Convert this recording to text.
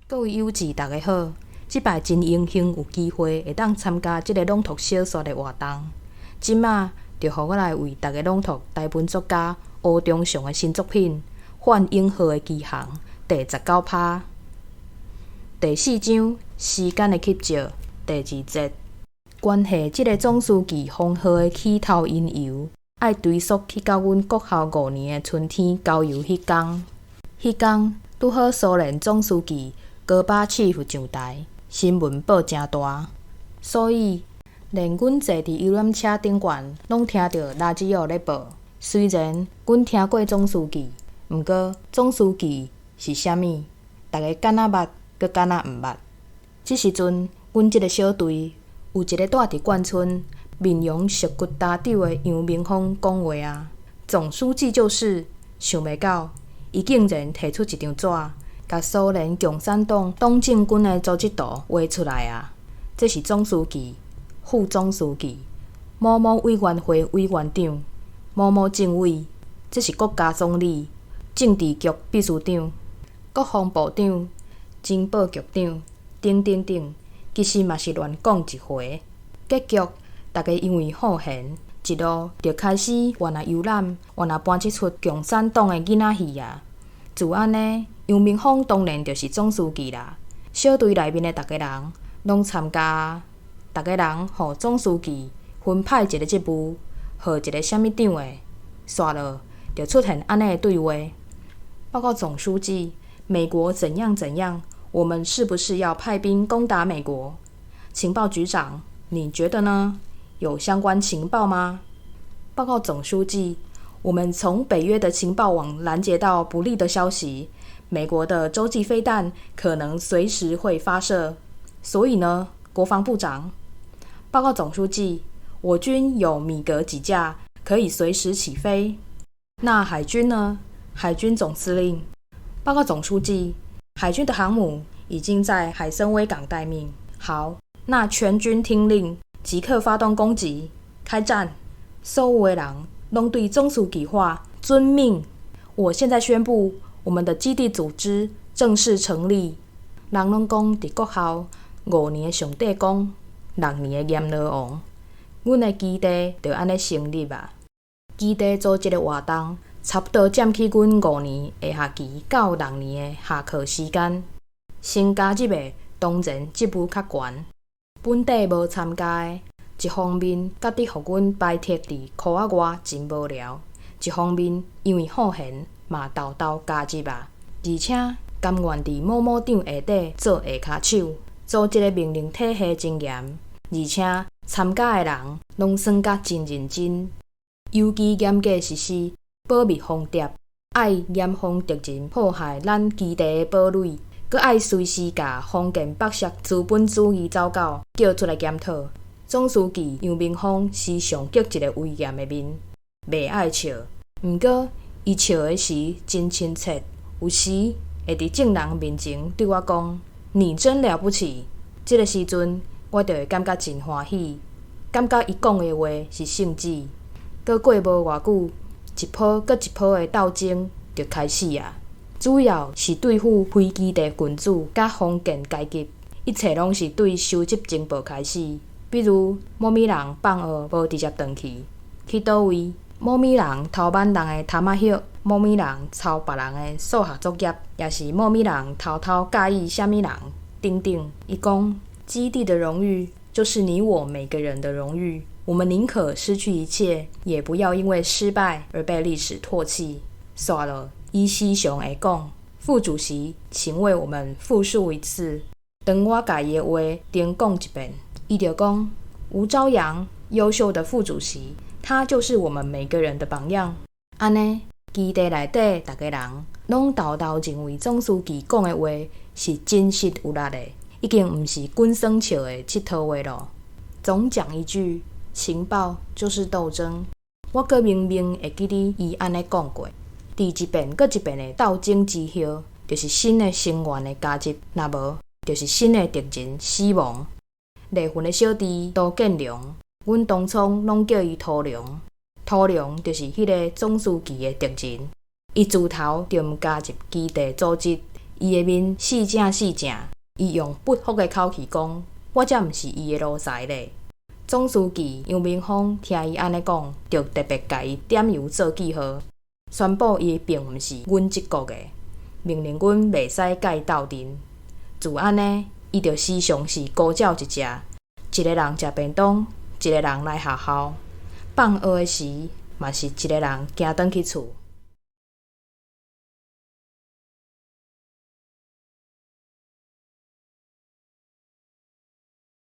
各位友姊，逐家好！這擺真榮幸有機會會當參加這个朗讀小說的活動。這馬就予我來為逐家朗讀台文作家吳中祥的新作品《幻影號的機航》第19趴，第四章時間的翕照第二節。關係這个總書記封號的起頭因由，愛追溯去到阮國校五年的春天郊遊彼工。彼工拄好蘇聯總書記戈巴契夫上台，新聞報誠大，所以連阮坐佇遊覽車頂懸，攏聽著拉吉奧咧報。雖然阮聽過總書記，毋過總書記是啥物，逐家敢若捌，閣敢若毋捌。這時陣，阮這个小隊有一个蹛佇貫村面容瘦骨焦瘦的楊明峰講話啊，總書記就是想袂到，伊竟然提出一張紙，共蘇聯共產黨黨政軍的組織圖畫出來啊！這是總書記、副總書記、某某委員會委員長、某某政委，這是國家總理、政治局秘書長、國防部長、情報局長，等等等，其實嘛是亂講一回。結局，逐家因為好閒，一路就開始原來遊覽，原來搬這齣共產黨的囡仔戲啊！自按呢，楊明峰當然就是總書記啦。小隊內面的逐家人攏參加，逐家人予總書記分派一个職務，予一个啥物長的，煞落就出現按呢的對話。報告總書記，美國怎樣怎樣，我們是不是要派兵攻打美國？情報局長，你覺得呢？有相關情報嗎？報告總書記，我們從北約的情報網攔截到不利的消息，美國的洲際飛彈可能隨時會發射。所以呢，國防部長，報告總書記，我軍有米格幾架可以隨時起飛。那海軍呢？海軍總司令，報告總書記，海軍的航母已經在海參崴港待命。好，那全軍聽令，即刻發動攻擊，開戰！所有的人攏對總書記喊遵命。我現在宣布，我們的基地組織正式成立。人攏講佇國校五年的上帝公，六年的閻羅王。阮的基地就按呢成立啊。基地組織的活動，差不多佔去阮五年下學期到六年的下課時間。先加入的當然職務較懸，本底無參加的，一方面覺得予阮排斥佇箍仔外真無聊，一方面因為好閒嘛沓沓加入啊，而且甘願佇某某長下底做下跤手，組織的命令體系真嚴，而且參加的人攏算甲真認真，尤其嚴格實施保密防諜，愛嚴防敵人破壞咱基地的堡壘，閣愛隨時共封建剝削資本主義走狗叫出來檢討。總書記楊明峰是上極一个威嚴的面，袂愛笑，毋過伊笑的時真親切，有時會佇眾人面前對我講：“你真了不起。”這个時陣，我就會感覺真歡喜，感覺伊講的話是聖旨。閣過無偌久，一波閣一波的鬥爭就開始啊！主要是對付非基地分子佮封建階級，一切攏是對收集情報開始。比如某物人放學無直接轉去，去佗位；某物人偷挽人的苔仔葉；某物人抄別人的數學作業，抑是某物人偷偷佮意啥物人等等。伊講，基地的榮譽就是你我每個人的榮譽，我們寧可失去一切，也不要因為失敗而被歷史唾棄。煞落，伊時常會講，副主席，請為我們複述一次。當我共伊的話重講一遍，伊就講：吳朝陽，優秀的副主席，他就是我們每個人的榜樣。按呢，基地內底逐家人攏沓沓認為總書記講的話是真實有力的，已經毋是滾耍笑的𨑨迌話囉。總講一句，情報就是鬥爭。我閣明明會記得伊按呢講過。佇一遍閣一遍的鬥爭之後，就是新的成員的加入，若無，就是新的敵人死亡。麗雲的小弟涂建良，阮當初攏叫伊塗龍。塗龍就是彼个總書記的敵人。伊自頭就毋加入基地組織，伊的面四正四正，伊用不服的口氣講：我才毋是伊的奴才咧！總書記楊明峰聽伊按呢講，就特別共伊點油做記號，宣布伊並毋是阮這國的，命令阮袂使共伊鬥陣。自按呢，伊就時常是孤鳥一隻，一个人食便當，一个人來學校，放學的時嘛是一个人行轉去厝。